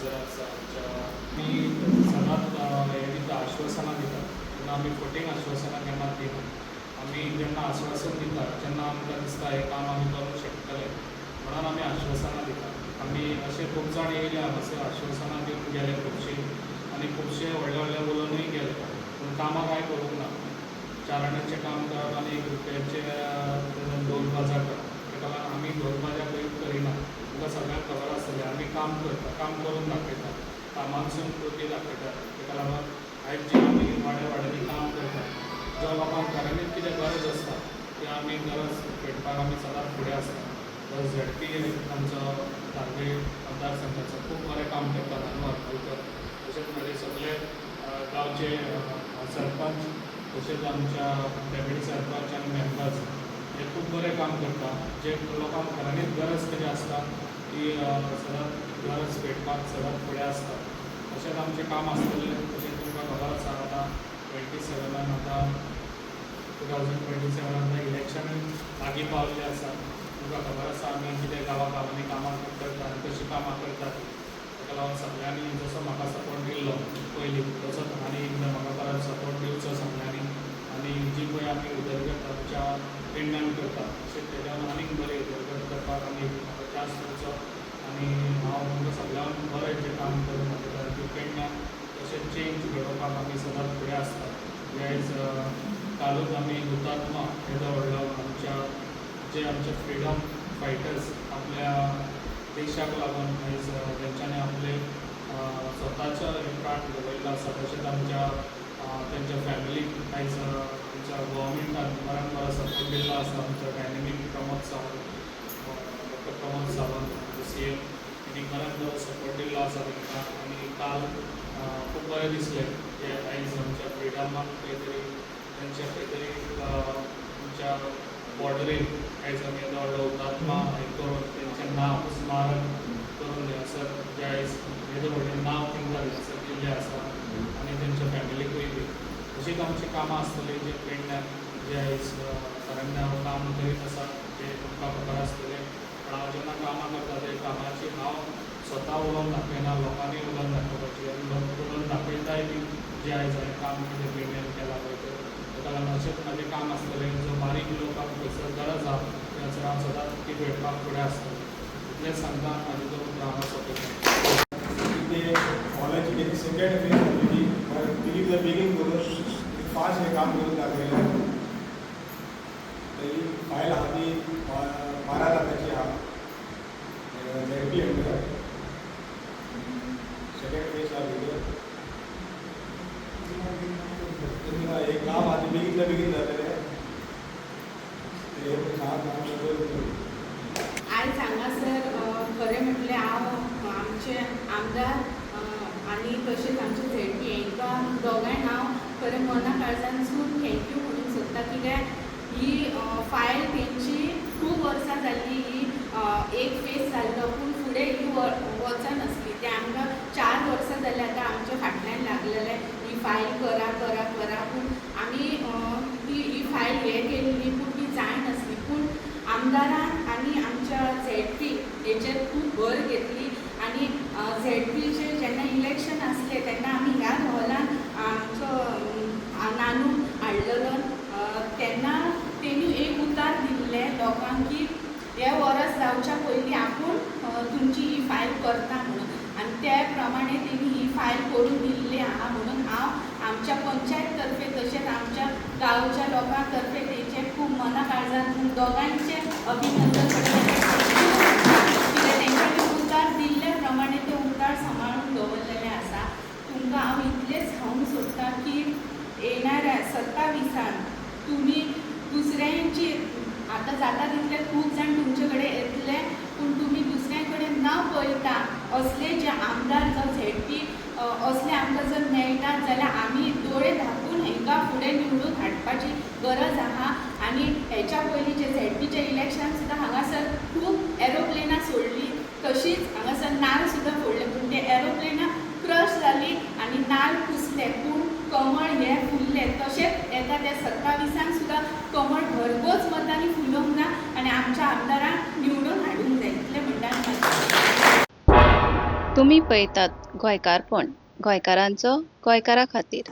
हांगासर आसा आमच्या. आमी सदांच हें दिता, आश्वासनां दिता. तेन्ना आमी फटींग आश्वासनां केन्नाच दिना. आमी जेन्ना आश्वासन दिता तेन्ना आमकां दिसता हें काम आमी करूंक शकतले म्हणून आमी आश्वासनां दिता. आमी अशे खूब जाण येयले हांगासर, आश्वासनां दिवन गेले खुबशीं आनी खुबशे व्हडले व्हडले उलोवनूय गेले, पूण कामां कांय करूंक ना. चाराण्याचें काम करप आनी एक रुपयाचें ढोल बाजा करप, ताका लागून आमी ढोल बाजा खंयच करिना. तुमकां सगळ्यांक खबर आसतलें, आमी काम करता, काम करून दाखयता, कामांसून कृती दाखयता. ताका लागून आयज जी आमी वाड्या वाड्यांनी काम करता, जो लोकांक खऱ्यांनीच कितें गरज आसता ती आमी गरज पेटपाक आमी सदांच फुडें आसता. झेडपी आमचो दांडे मतदारसंघाचो खूब बरें काम करता नानू हरमलकर. तशेंच म्हजे सगळे गांवचे सरपंच, तशेंच आमच्या डेप्युटी सरपंच आनी मेंबर्स हे खूब बरें काम करता. जे लोकांक खऱ्यांनीच गरज कितें आसता ती सदांच गरज पेटपाक सदांच फुडें आसता. तशेंच आमचें काम आसतलें. तशेंच तुमकां खबर आसा, आतां 27नान, आतां 2027नान आतां इलेक्शन लागीं पावल्लें आसा. तुमकां खबर आसा आमी कितें गांवा गांवांनी कामां करता आनी कशीं कामां करता तीं. ताका लागून सगळ्यांनी जसो म्हाका सपोर्ट दिल्लो पयलीं, तसोच आनी एकदां म्हाका परत सपोर्ट दिवचो सगळ्यांनी. आनी जी पळय आमी उदरगत आमच्या पेडण्यान करता, तशेंच तेज्यान आनीक बरी उदरगत करपाक आनी म्हाका चान्स दिवचो आनी हांव तुमकां सगळ्यांक बरें जें काम करून दाखयता की पेडण्यान तशें चेंज घडोवपाक आमी सदांच फुडें आसता. आयज कालूच आमी हुतात्मा येदो व्हडलो आमच्या, जे आमचे फ्रिडम फायटर्स, आपल्या देशाक लागून आयज तेंच्यांनी आपले स्वताचो प्राण गवयल्लो आसा, तशेंच आमच्या तेंच्या फॅमिलीक आयज आमच्या गोवोरमेंटान बऱ्यान बरो सपोर्ट दिल्लो आसा. आमचो डायनेमीक प्रमोद सावंत, डॉक्टर प्रमोद सावंत सीएम, तेणी बऱ्यान बरो सपोर्ट दिल्लो आसा तांकां. आनी काल खूब बरें दिसलें की आयज आमच्या फ्रिडमाक खंय तरी तेंच्या खंय तरी आमच्या बॉर्डरीर आयज आमी येदो व्हडलो हुतात्मा हें करून तेंचें नांव स्मारक करून थंयसर जें आयज येदें व्हडलें नांव तांकां थंयसर दिल्लें आसा आनी तेंच्या फॅमिलीकूय बी. अशीच आमचीं कामां आसतलीं जे पेडण्यान जे आयज खऱ्यांनी हांव काम करीत आसा जें तुमकां खबर आसतलें. पण हांव जेन्ना कामां करता ते कामाची हांव स्वता उलोवन दाखयना, लोकांनी उलोवन दाखोवपाची आनी लोक उलोवन दाखयताय बी जे आयज हांवें काम कितें पेडण्यान केलां पळय तें. ताका लागून अशेंच म्हाजें काम आसतलें. जो बारीक लोकांक खंयसर गरज आहा थंयसर हांव सदांच ती पेटपाक फुडें आसतलें. इतलेंच सांगता, म्हाजी दोन उतरां हांगा सोंपयता. ते हॉलाची त्याची सेकंड फेज जाली ती बेगीन बेगीन करून फास्ट हें काम करून दाखयलें. तेजी फायल आहा ती 12 लाखाची आहा, झेडपी अंडर सेकंड फेज आहा भितर. तेन्ना हें काम आहा तें बेगीनल्या बेगीन जातलें, तें सांग काम बरें. आयज हांगासर खरें म्हटल्यार हांव आमचे आमदार आनी तशेंच आमचे झेडपी हांकां दोगांय हांव खरें मना काळजानसून thank you म्हणूंक सोदता. कित्याक ही फायल तेंची खूब वर्सां जाल्ली. ही एक फेज जाल्लो पूण फुडें ही वचनासली. ते आमकां 4 वर्सां जालीं आतां आमच्या फाटल्यान लागलेले, ही फायल करा, करा, करा. पूण आमी ती ही फायल हें केल्ली पूण ती जायनासली. पूण आमदारान आनी आमच्या झेडपी हेचेर खूब भर घेतली आनी झेडपीचे जेन्ना इलेक्शन आसलें तेन्ना आमी ह्याच हॉलान आमचो नानू हाडलेलो. तेन्ना तेणी एक उतार दिल्लें लोकांक की हें वर्स जावच्या पयलीं आपूण तुमची ही फायल करता म्हणून. आनी त्या प्रमाणे तेणी ही फायल करून दिल्ली आहा म्हणून हांव आमच्या पंचायत तर्फे तशेंच आमच्या गांवच्या लोकां तर्फे तेंचें खूब मना काळजांतून दोगांयचें अभिनंदन करता. कित्याक तेंच्यांनी उतार दिल्ल्या प्रमाणे ते उतार सांबाळून दवरलेले आसा. तुमकां हांव इतलेंच सांगूंक सोदता की येणाऱ्या 27 तुमी दुसऱ्यांची आतां जाता तितले खूब जाण तुमचे कडेन येतले, पूण तुमी दुसऱ्यां कडेन न पळयता असले जे आमदार जावं झेडपी असले आमकां जर मेळटात जाल्यार आमी दोळे धांपून हांकां फुडें निवडून हाडपाची गरज आहा. आनी हेच्या पयलीं जे झेडपीचे इलेक्शन सुद्दां हांगासर खूब एरोप्लेनां सोडलीं, तशीच हांगासर नाल्ल सुद्दां फोडले, पूण ते एरोप्लेनां क्रश जाली आनी नाल्ल कुसले, पूण कमळ हें फुल्लें. तशेंच येता त्या 27 सुद्दां कमळ भरघोस मतांनी फुलोवंक ना आनी आमच्या आमदारांक निवडून हाडूंक जाय, इतलें म्हणटा आनी तुमी पळयतात गोंयकारपण, गोंयकारांचो गोंयकारा खातीर.